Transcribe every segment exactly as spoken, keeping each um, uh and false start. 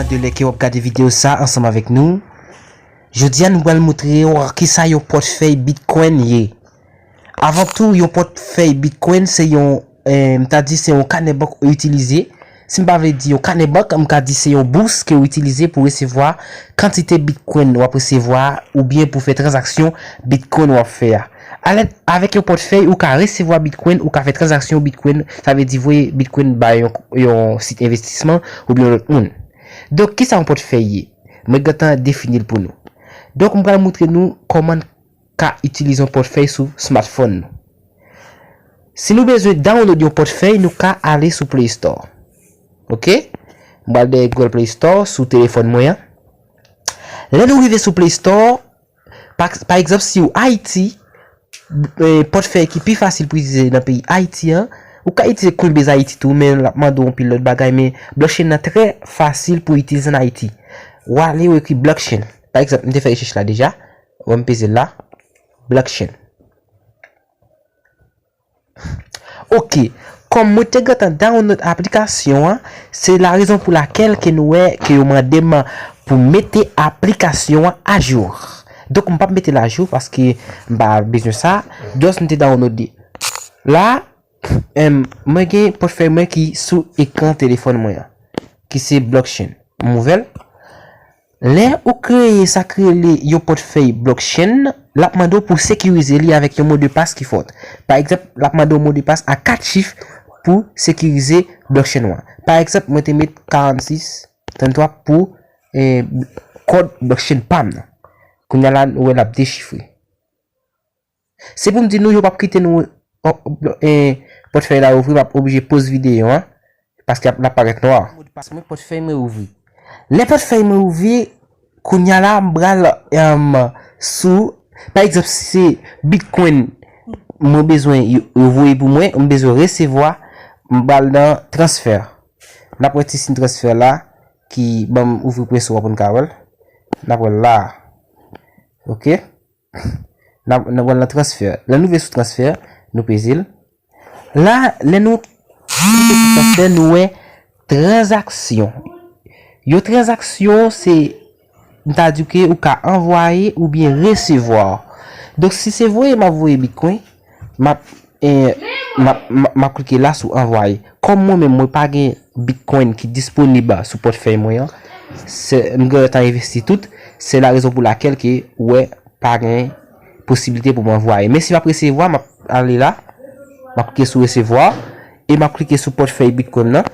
De lè ke w ap gade videyo sa ansanm avèk nou. Jodi a nou pral montre w kisa yon pòtfèy Bitcoin ye. Avan tou, yon pòtfèy Bitcoin se yon, eh, m ta di se yon kanè bank ou itilize. Si m pa vle di yon kanè bank, m ka di se yon bous ke w itilize pou resevwa kantite Bitcoin w ap resevwa oubyen pou fè tranzaksyon Bitcoin w ap fè a. Alè, avèk yon pòtfèy, ou ka resevwa Bitcoin, ou ka fè tranzaksyon Bitcoin, sa vle di voye Bitcoin bay yon, yon sit envestisman oubyen yon lòt moun. Donk, kisa yon pòtfèy ye? Mwen gentan defini l pou nou. Donk, m pral montre nou kòman n ka itilize yon pòtfèy sou smartphone nou. Si nou bezwen download yon pòtfèy, nou ka ale sou Play Store. Ok? M pral dèyè Google Play Store sou telefòn mwen an. Lè nou rive sou Play Store, pa, pa egzanp, si w Ayiti, eh, pòtfèy ki pi fasil pou itilize nan peyi Ayiti an, ou ka itilize Coinbase Ayiti tou, men l ap mande w anpil lòt bagay, men blockchain nan trè fasil pou itilize an Ayiti. W ale, w ekri blockchain. Pa egzanp, m te fè rechèch la deja. Bon, m peze l la. Blockchain. Ok. Kòm mwen te gentan download aplikasyon an, se la rezon pou lakèl ke nou wè ke yo mande m pou mete aplikasyon an ajou. Donk, m p ap mete l ajou paske m pa bezwen sa. Just m te download li. La, em, mwen gen pòtfèy mwen ki sou ekran telefòn mwen an, ki se blockchain. M ouvè l. Lè ou kreye sa k rele yon pòtfèy blockchain, l ap mande w pou sekirize li avèk yon modepas ki fò. Pa egzanp, l ap mande w modepas a kat chif pou sekirize blockchain ou an. Pa egzanp, mwen te met karannsis tranntwa pou, eh, kòd blockchain pa m nan. Kounye a la, nou wè l ap dechifre. Se pou m di nou, yo p ap kite nou, o, o, eh, pòtfèy la ouvri, m ap oblije poz videyo an, paske ap, l ap parèt nwa. Modpas mwen, pòtfèy mwen ouvri. Lè pòtfèy mwen ouvri, kounye a la, m pral, em, sou, pa egzanp, si se Bitcoin mwen bezwen yo, yo voye pou mwen, m bezwen resevwa, m pral nan transfè. N ap wè ti siy transfè la, ki ban m ouvri preso a pou n ka wè l. N ap wè l la. Ok? N ap, n ap pral nan transfè. Lè nou rive sou transfè, nou peze l. La, lè nou klike sou transfè, nou wè tranzaksyon. Yon tranzaksyon, se, m ta di ke ou ka anvwaye oubyen resevwa. Donk, si se voye m ap voye Bitcoin, m ap, eh, m ap, m ap, m ap klike la sou anvwaye. Kòm mwen menm, mwen pa gen Bitcoin ki disponib sou pòtfèy mwen an, se, m gentan envesti tout, se la rezon pou lakèl ke ou wè pa gen posiblite pou m anvwaye. Men si m ap resevwa, m ap ale la, m ap klike sou resevwa, e m ap klike sou pòtfèy Bitcoin nan,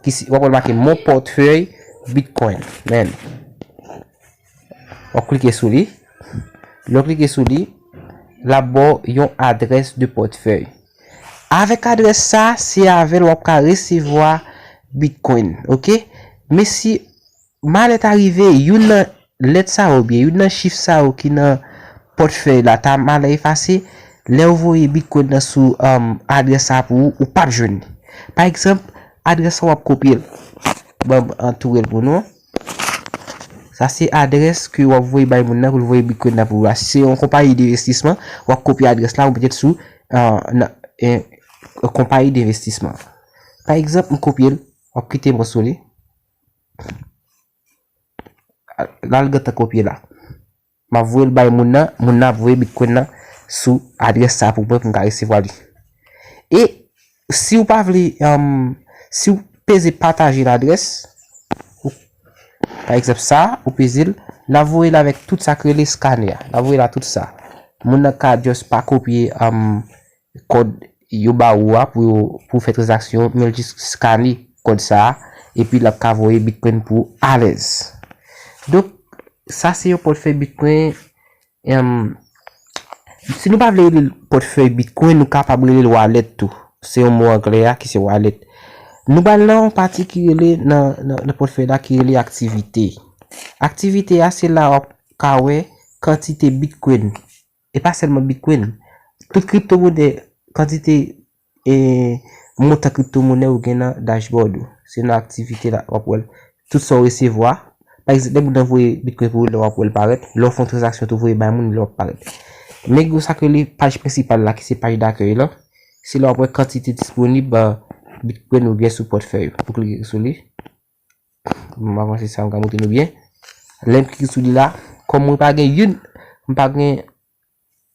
ki si, w ap wè l make mon portefeuille Bitcoin. Men, w ap klike sou li. Lè w klike sou li, l ap ba w yon adrès de pòtfèy. Avèk adrès sa, se avè l w ap ka resevwa Bitcoin, ok? Men si malè ta rive, youn nan lèt sa yo oubyen youn nan chif sa yo ki nan pòtfèy la ta malè efase, lè w voye Bitcoin nan sou, um, adrès sa pou ou, ou p ap jwenn li. Pa egzanp, adrès sa w ap kopye l. Ban m antoure l pou nou. Sa se adrès ke w ap voye bay moun nan pou l voye Bitcoin nan pou ou la. Si se yon konpayi denvestisman, w ap kopye adrès la ou petèt sou, uh, nan, eh, konpayi denvestisman. Pa egzanp, m kopye l, w ap kite m sou li. La l gentan kopye la. M ap voye l bay moun nan, moun nan ap voye Bitcoin nan sou adrès sa pou mwen pou m ka resevwa li. E si w pa vle, um, si w peze pataje ladrès, ou, pa egzanp sa, ou peze l, l ap voye l avèk tout sa k rele scanner a. L ap voye l a tout sa. Moun nan ka just pa kopye, um, kòd yo ba ou a pou yo, pou fè tranzaksyon, men l jis skane kòd sa a, epi l ap ka voye Bitcoin pou ou alèz. Donk, sa se yon pòtfèy Bitcoin, em, si nou pa vle rele l pòtfèy Bitcoin, nou kapab rele l wallet tou. Se yon mo anglè a ki se wallet. Nou pral nan yon pati ki rele nan, nan, nan pòtfèy la ki rele aktivite. Aktivite a se la w ap ka wè kantite Bitcoin. E pa sèlman Bitcoin. Tout kriptomonè, kantite, e, montan kriptomonè ou gen nan dashboard ou. Se nan aktivite la w ap wè l. Tout sa w resevwa. Pa egzanp, lè moun nan voye Bitcoin pou ou, lè w ap wè l parèt. Lè w fè yon tranzaksyon tou voye bay moun, lè w ap parèt. Men gen sa k rele paj prensipal la, ki se paj dakèy la. Se la w ap wè kantite disponib, a, Bitcoin ou gen sou pòtfèy ou. Ou klike sou li. M avanse sa, m ka montre nou byen. Lè m klike sou li la, kòm mwen pa gen youn, m pa gen,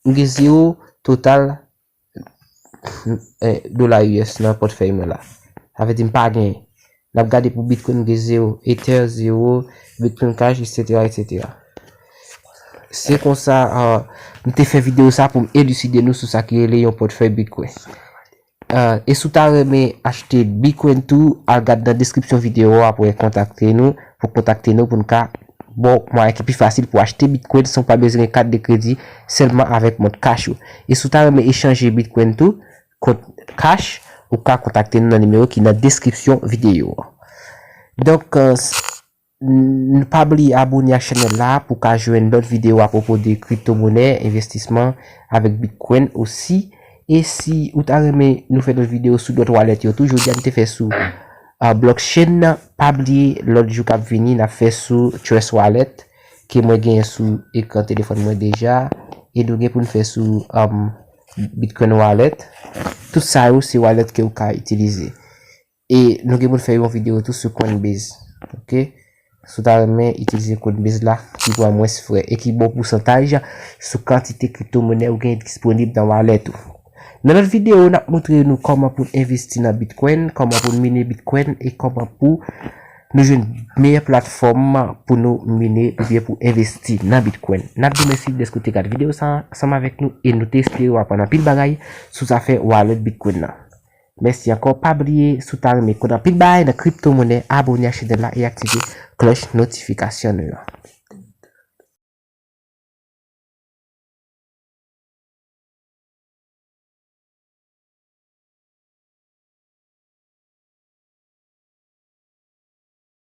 m gen zewo total eh, dola U S nan pòtfèy mwen la. Sa vle di m pa gen. N ap gade pou Bitcoin, m gen zewo, Ether zewo, Bitcoin Cash, et cetera, et cetera. Se konsa, ah, m te fè videyo sa pou m eliside nou sou sa ki rele yon pòtfèy Bitcoin. Ah, e si w ta renmen achte Bitcoin tou, al gad nan deskripsyon videyo a pou w kontakte nou, pou kontakte nou pou n ka ba w mwayen ki pi fasil pou achte Bitcoin san w pa bezwen gen kat de kredi, sèlman avèk mòn Cash ou. E si w ta renmen echanje Bitcoin tou, kont Cash, ou ka kontakte nou nan nimewo ki nan deskripsyon videyo a. Donk, eh, s- n- pa bliye abone ak chanèl la pou ka jwenn lòt videyo apwopo de kriptomonè, envestisman avèk Bitcoin osi. E si ou ta renmen nou fè lòt videyo sou lòt wallet yo tou, jodi a n te fè sou ah, blockchain nan, pa bliye lòt jou k ap vini, n ap fè sou Trust Wallet, ke mwen genyen sou ekran telefòn mwen deja, e nou gen pou n fè sou um, Bitcoin Wallet. Tout sa yo, se wallet ke ou ka itilize. E nou gen pou n fè yon videyo tou sou Coinbase. Ok? Si w ta renmen itilize Coinbase la, ki pran mwens frè e ki bon pousantaj sou kantite kriptomonè ou gen disponib nan wallet ou. Nan lòt videyo, n ap montre nou kòman pou n envesti nan Bitcoin, kòman pou n mine Bitcoin e kòman pou nou jwenn meyè platfòm pou nou mine oubyen pou envesti nan Bitcoin. N ap di w mèsi dèske w te gade videyo sa a ansanm avèk nou e nou te espere w aprann anpil bagay sou zafè wallet Bitcoin nan. Mèsi ankò. Pa bliye, si w ta renmen konn anpil bagay nan kriptomonè, abone ak chanèl la e aktive klòch notifikasyon nou an.